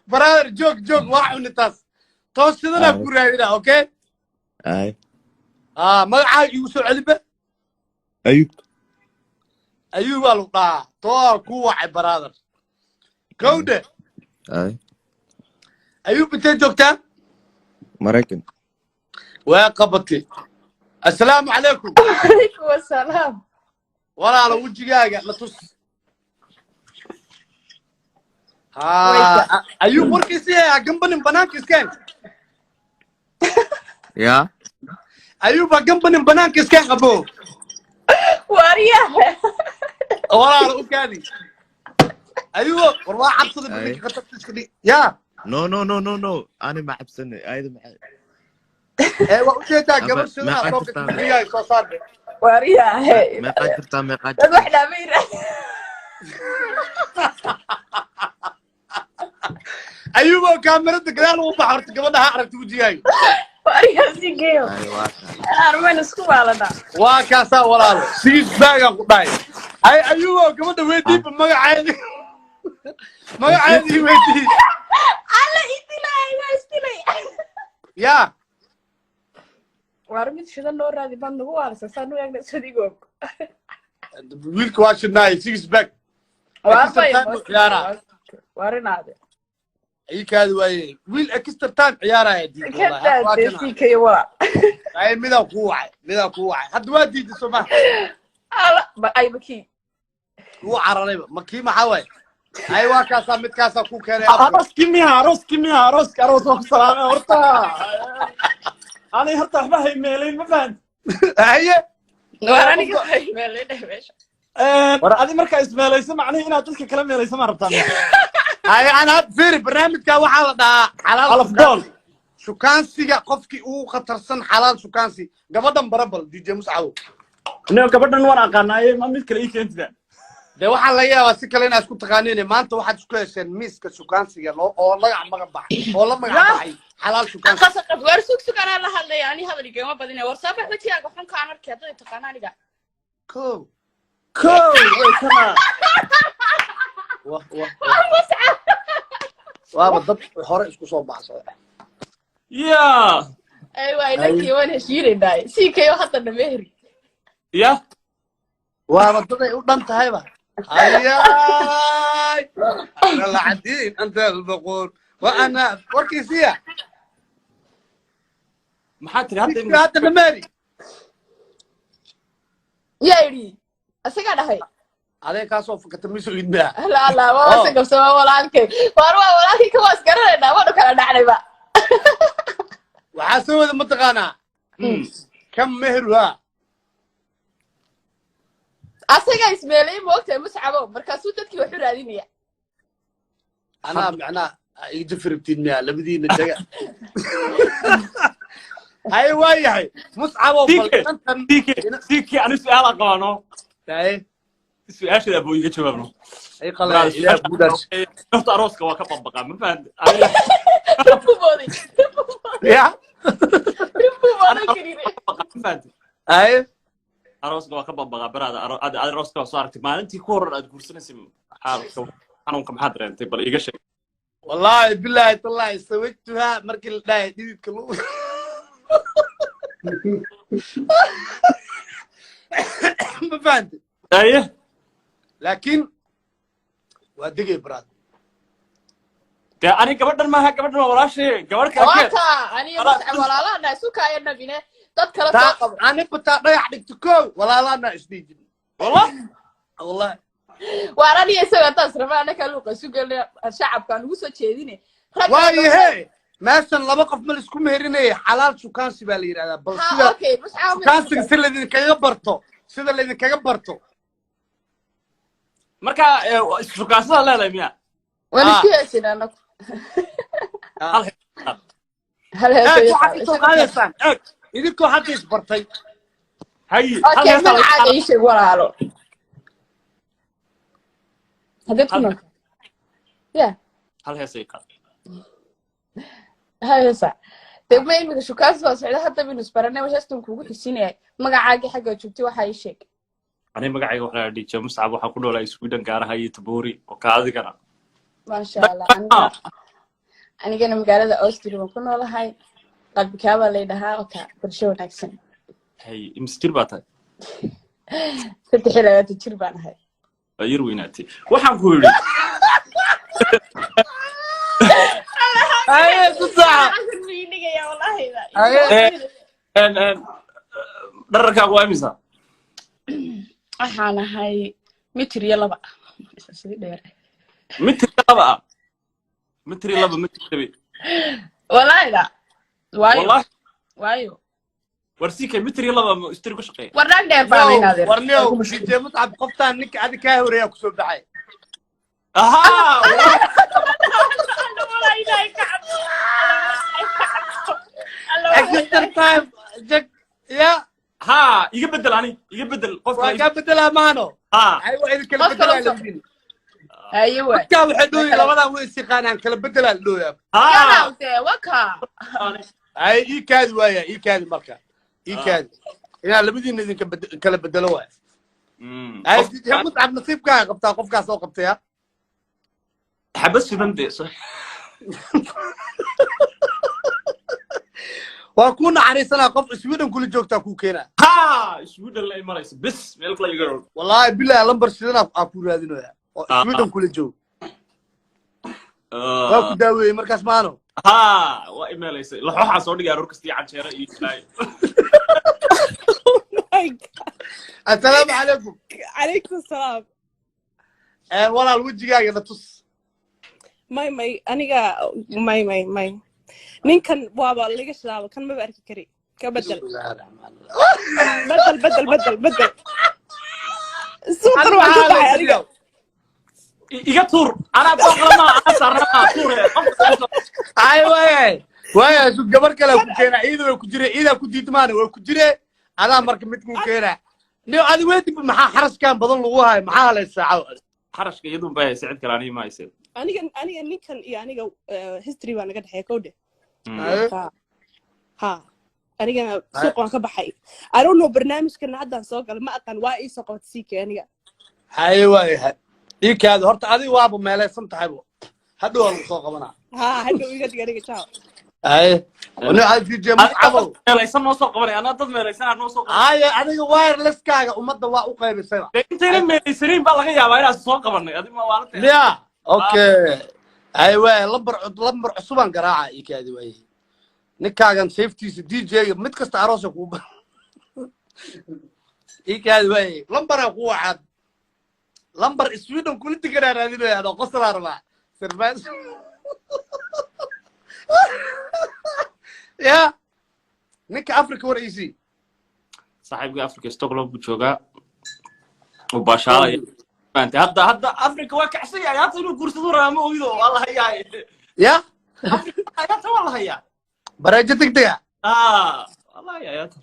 Brother, joog joog, waa cuni taas toos sidanaa Ay. ku raadina, okay? Ay. Ah, magacaaga igu soo celiba. Ayub. Ayuubaa lagu dhahaa. Too ku wacay, brother, gowdhe. Ay. Ayuub, intee joogtaa? Maraykan. Waa qabatay. Assalaamu calaykum. Calaykum asalaam. Walaalo, wejigaaga na tus. Wayka. Ha, ayuub, warkiisi ha gambanin, banaanka iskeen. Ya. Ayuub, ha gambanin, banaanka iskeen, qabo. Waaryahe. Walaalo, u kaadi. Ayuubo, war waa cabsada. Ay. Baninka khatarta iska dhig ya. No, no, no, no, no, ani ma cabsanay, ayada maxay? Ee, waa ujeedaa gabar Ama- sidaa meeqaa soo jirtaa? wejigaaga soo saar. Waaryahe. Meeqaa jirtaa? Meeqaa Dad wax jirtaa? dhaama yiraahdo. Ayuubo, kaamirada gadaal ugu baxa horta, gabadha ha aragta wejigaaga. Waaryaha si geeyo. Ay, waa kaa. Armaan isku waalanaa. Waa kaasaa, walaalo, six baagaan ku dhahay. Ay, ayuubo, gabadha weydiiba magaceedi, magaceedii weydii. Alla idilay, waa isdilay. Ya. Waar mid shidan noo raadi, baad nagu waalisa saan u eegna sadigoog. Wiilka waa shidnaay, six back. Waar Extra bay. time ciyaara. Waarinaade. Ii kaadi waaye, wiil extra time ciyaaraya diid wallahi. Ka Hadda waa daadee kana. Sii kaya walaa. Ay, midaa kuu wacay, midaa kuu wacay, hadda waa diiday, soo maha? Alla ba ay makii. Wuu cararayba. Makii maxaa waaye? Ay, waa kaasaa, midkaasaa ku keenay afka. Arooskii miya? Arooskii miya? Arooski, aroos waa ku salaamay horta. Ani horta waxba hay meelayn, ma fahant? Haye. Waar aniga waxay meelay meesha. Adi markaa ismeelayso, macnihi inaad dadka kala meelayso ma rabtaa? Haye, ana had fiiri, barnaamijka waxaa la dhahaa xalaal Calafdoon. shukaansiga, qofkii ugu khatarsan xalaal shukaansi. Gabadhan barabal, DJ Muscawo. Anigo gabadhan waan aqaanaaye, ma mid kale ii keentida? Dee waxaa laga yaabaa si kale inaad isku taqaaniin. Maanta waxaad isku hesheen miiska shukaansiga loo oo lagac magac baxay oo la magac baxay xalaal shukaansi. Qasaqad, waar sug sug, anaa la hadlaya. Ani hadal igama badinaya. War saabax, wejigaaga xunka aan arkay hadday taqaana aniga. Ko. Kow way kana. Wah wah. Waar Muscab. Waaba dad hore isku soo baxsaday. Ya. Ay waay, inankii waan heshiinaynaa, sii kayo hadda dhamehri. Ya. Waaba daday u dhan tahayba. Ayaay, ana lacadiin, anta alboqor wa ana warkiisiya. Maxaa tiri hadda? Hadda dhameeri. Yaa yidhi? Isagaa dhahay. Adee kaasoo fakata miso idmaa. La la, waa se gabsama walaalkay. Waar waa walaalkay, kawaas garanaynaa, waanu kala dhacnayba. Waxaa soo wada mataqaanaa kam mehruha. Asagaa ismeelay, moogtahay Muscabo, markaasuu dadkii wax u raadinaya. Anaa macnaa iga firibtiin miya labadiina jaga? Haye, waa yahay Muscabo, bal DK. inantan. CK, CK, ani su-aal qabaano. Haye. Su-aasheeda abuu iga jawaabno. Ay qalay, ilaah gudaas. Horta arooska waa ka bambaqaa, ma fahant? Ribku mooday. Ya. Ribku mooday kariire. Ma fahant? Haye. Arooska waa ka bambaqaa baraada. Arooska waa soo aragtay maalintii ku horan aad guursanaysay, xaalka xanuunka maxaad dareentay? Bal iiga sheeg. Wallahi billahi tallahi, sawajtuha markii la dhahay dhididka lagu ma fahantay? Aye. Laakiin waa degay, brad. Dee ani gabadhan maaha, gabadhan waa walaashay, gabadh kale keen. Waata aniga Muscab walaalahana isu kaaya nabine, dad kale soo taa qabo. Ani bataa dhagax dhigto kow, walaalana isdhiijin. Wallah. Wallahi. Waar aniga isaga intaas raba anaka luuqa isu gelna, shacabka aan ugu soo jeedine. Waayahe, meeshan laba qof ma laisku meherinaya, xalaal shukaansi baa la yidhahdaa. Bal ha sida okay, Muscab. shukaansiga si laydinkaga barto, sida laydinkaga barto. Marka isku shukaansada leedahay miya? Waan isku heesin anagu. Hal hees. Hal hees Eeg, ayay waxaad isoo qaadaysaa. qaadaysaan, eeg, idinkoo hadda isbartay. Haye, hal Okay, hees. Magacaaga ii sheeg, walaalo. Hadeed ku nool ya? Hal hees ay qaad. Hal heesa dee ma imika shukaansi baa socda, hadda baynu isbaranay, heestan kuugu xisinayay. Magacaagii, xagga joogtay, waxaa ii sheeg. Ani magacayga waxaa la DJ Muscab, waxaan ku noolahay Sweden, gaaraha iyo Taboori oo ka adigana. Maasha Allah, anigana Anigana magaalada Austria baan ku noolahay. Qalbikaabaa lay dhahaa. Oka, bulsho wanaagsan. Hay, imise jir baa tahay? 23 jir baan ahay. Waa yar weynaatay. Waxaan ku yidhi, Haye, ku saxa. Haye. Dhararkaagu waa imisa? Waxaan ahay mitir iyo laba. Sii dheer. Mitir iyo laba ah? Mitir iyo laba, mitir tabi. Wallaahi la, waayo. Wallahi. Waayo. War sikay, mitir iyo laba ma istiri ku shaqeeya? War naag dheer baan inaadeer. Warniyow, DJ Muscab, qoftaan ninka adi kaa horeeyaa kusoo baxay. Ahaa. Alla, Ilaahay ka cabso. Alla, Ilaahay ka cabso. Alla, Extra time jag ya. Haa, iga bedel, ani iga bedel qofka. Waa kaa bedelaa maano. Haa. Ay, waa idin kala Qof kale bedelaa usoo- labadiin. Haye waay. Dadkaa waxay dhooyi labadan way isiqaanaan, kala bedelaa la dhooyaa. Haa. Yaraw dee waka. Ay, ii kaadi waaya, ii kaadi marka, ii kaadi inaan labadiina idinka kala bedelo waaya. Ay, DJ Muscab, nasiibkaaga qabtaa qofkaas oo qabtaya. Xabad shidan dee. Waa kuu naxariisanaa, qof Sweden kula joogtaa kuu keenaa. Haa, Sweden la imanayso bis, meel kale iga rog. Wallaahi bilahi, lambar shidanaa aa kuu raadinaya oo Sweden kula joog. Waa ku daaweeyey markaas maano. Haa, waa imeelaysay. Laxooxaa soo dhigay aroor kasta iyo canjeero iyo jilaayo. My God. Assalaamu calaykum. Calaykum salaam. Walaal, wejigaaga na tus. May, may, aniga may, may, may, ninkan waaba laga shidaaba, kan maba arki kari. Ka bedel. Bismillaahi raxmaani raxiim. Bedel, bedel, bedel, bedel. Suuqan waan ka baxay aniga. Iga tuur, anaa dooqlama, anaa saarnaa tuure qofka. Ay, waay waay, su gabar kale ku keena. Ciida way ku jire, ciidaa ku diidmaana way ku jire. Adaa marka mid ku keena. Niyo, adi weydib, maxaa xaraskan badan lagu hayo? Maxaa halay saaco? Xarashka iyadun bay haysa, cid kale aniga ma hayse. Aniga ninkan iyo aniga history baa naga dhexeeya, kowdhe. Ha ha, anigana suuq waan ka baxay. I don't know, barnaamijkana haddaan soo galay, ma aqaan. Waa iisoo qabat siike aniga. Haye, waay, ii kaadi horta. Adiga waaba meelaysan tahaybo, hadhow waa lagu soo qabanaa. Ha, hadhow iga dhig aniga. Ciao. Haye, niyo, adi DJ Muscabow. Meelaysan noo soo qabanay, anaa dad meelaysan noo soo qabanay. Haye, adiga wirelesskaaga ummadda waa u qaybisayba. Dee intayna meelaysanayn baa laga yaabaa inaad soo qabanay. Adi ma waalata? Miya? Okay, haye waay, lambar cusubaan garaaca. Ii kaadi waaye, ninkaagan safetiisa DJ mid kasta aroosa kuu ii kaadi waaye, lambaraa ku wacaad, lambar Sweden kula deganaa raadinaya. Adoo qoslaa rabaa surprise ya. Ninka Africa war ec. Saaxiibka Africa Stockholm buu joogaa, uu baashaalaya. Fahamtay? Hadda Africa waa kacsan yahay. Hadda inuu guursado rabaa, ma ogido, waa la hayaa. Ya. Africa ayaata waa la hayaa. Bareejo degdega. Ah, waa la hayaa ayaata.